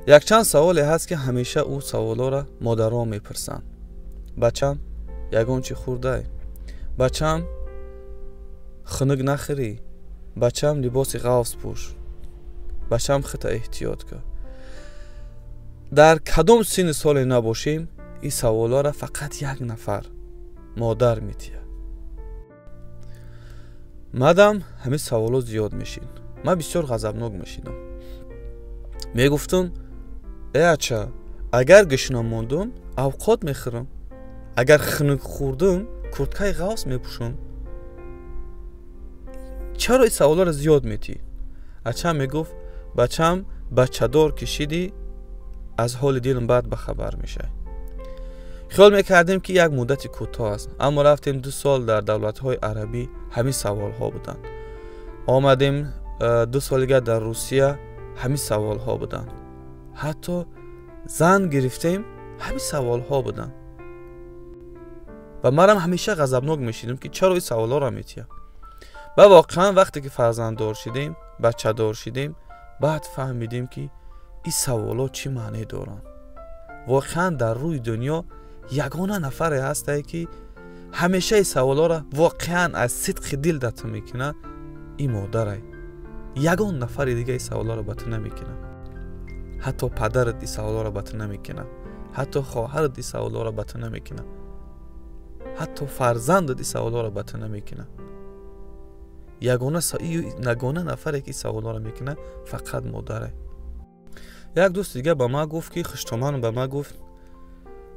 Якчанд саволе ҳаст, ки ҳамеша ӯ саволоро модарон мепурсанд. Бачам, ягон чӣ хӯрдай? Бачам, хунук нахӯрӣ? Бачам, либоси ғафз пӯш. Бачам, хита эҳтиёт кун. Дар кадом синни соле набошем, ин саволҳоро фақат як нафар модар метиҳад. Мадам ҳамин саволҳо зиёд мешид. Ман бисёр ғазабнок мешидам. Мегуфтам: э ача, агар гушна мондум, авқот мехӯрам, агар хунук хӯрдум, курткаи ғафз мепӯшам. Чаро ин саволҳоро зиёд метиҳӣ? Ачам мегуфт: бачам, бачадор ки шидӣ, аз ҳоли дилам баъд ба хабар мешавӣ. Хиёл мекардем, ки як муддати кӯтоҳ аст, аммо рафтем 2 сол дар давлатҳои арабӣ, ҳамин саволҳо буданд. Омадем 2 соли дигар дар Русия, ҳамин саволҳо буданд. Ҳатто зан гирифтем, ҳамин саволҳо буданд. Ва манам ҳамеша ғазабнок мешидам, ки чаро ин саволҳоро метиҳам. Ва воқеан вақте ки фарзанддор шидем, бачадор шидем, баъд фаҳмидем, ки ин саволҳо чӣ маъне доранд. Воқеан дар рӯи дунё ягона нафаре ҳастае, ки ҳамеша ин саволҳоро воқеан аз сидқи дил да ту мекунад, ин модарай. Ягон нафари дига ин саволҳоро ба ту намекунад. Ҳатто падарат ин саволҳоро ба ту намекунад, ҳатто хоҳарат ин саволҳоро ба ту намекунад, ҳатто фарзандат ин саволҳоро ба ту намекунад. Ягона нафаре, ки ин саволҳоро мекунад, фақат модарай. Як дӯст дига ба ман гуфт, ки хуштоман ба ман гуфт: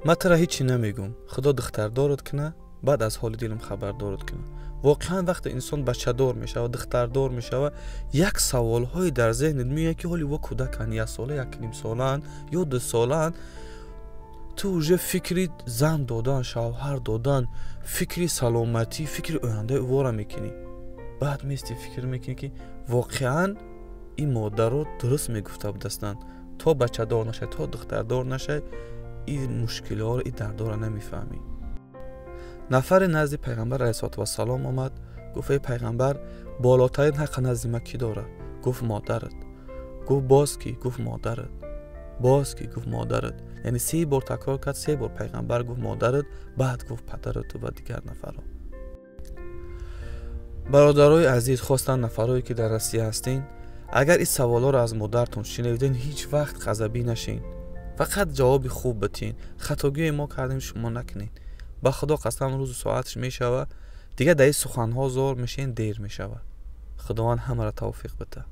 ман тура ҳечи намегӯм, худо духтардорат кунад, баъд аз ҳоли дилам хабардорат кунад. Воқеан вақте инсон бачадор мешавад, духтардор мешавад, як саволҳое дар зеҳнат меояд, ки ҳоли во кӯдаканд, 1 сола, 1.5 солаанд ё 2 солаанд, ту уже фикри зан додан, шавҳар додан, фикри саломатӣ, фикри ояндаи ӯвора мекунӣ. Баъд мести фикр мекунӣ, ки воқеан ин модаро дуруст мегуфта будастанд: то бачадор нашавӣ, то духтардор нашавӣ, ин мушкилиҳоро, ин дардҳоро намефаҳмӣ. Нафаре назди пайғамбар алайҳиссалоту вассалом омад, гуфт: эй пайғамбар, болотарин ҳаққа назди ман кӣ дорад? Гуфт: модарат. Гуфт: боз кӣ? Гуфт: модарат. Боз кӣ? Гуфт: модарат. Яъне 3 бор такрор кард, 3 бор пайғамбар гуфт модарат, баъд гуфт падарату ва дигар нафарҳо. Бародарои азиз, хостан нафарое, ки дар Россия ҳастин, агар ин саволҳоро аз модартон шинавиден, ҳеҷ вақт ғазабӣ нашин, фақат ҷавоби хуб битин. Хатогие мо кардем, шумо накунед. Ба худо қасам, рӯзу соаташ мешава, дигар дар ин суханҳо зор мешин, дер мешава. Худованд ҳамаро тавфиқ бита.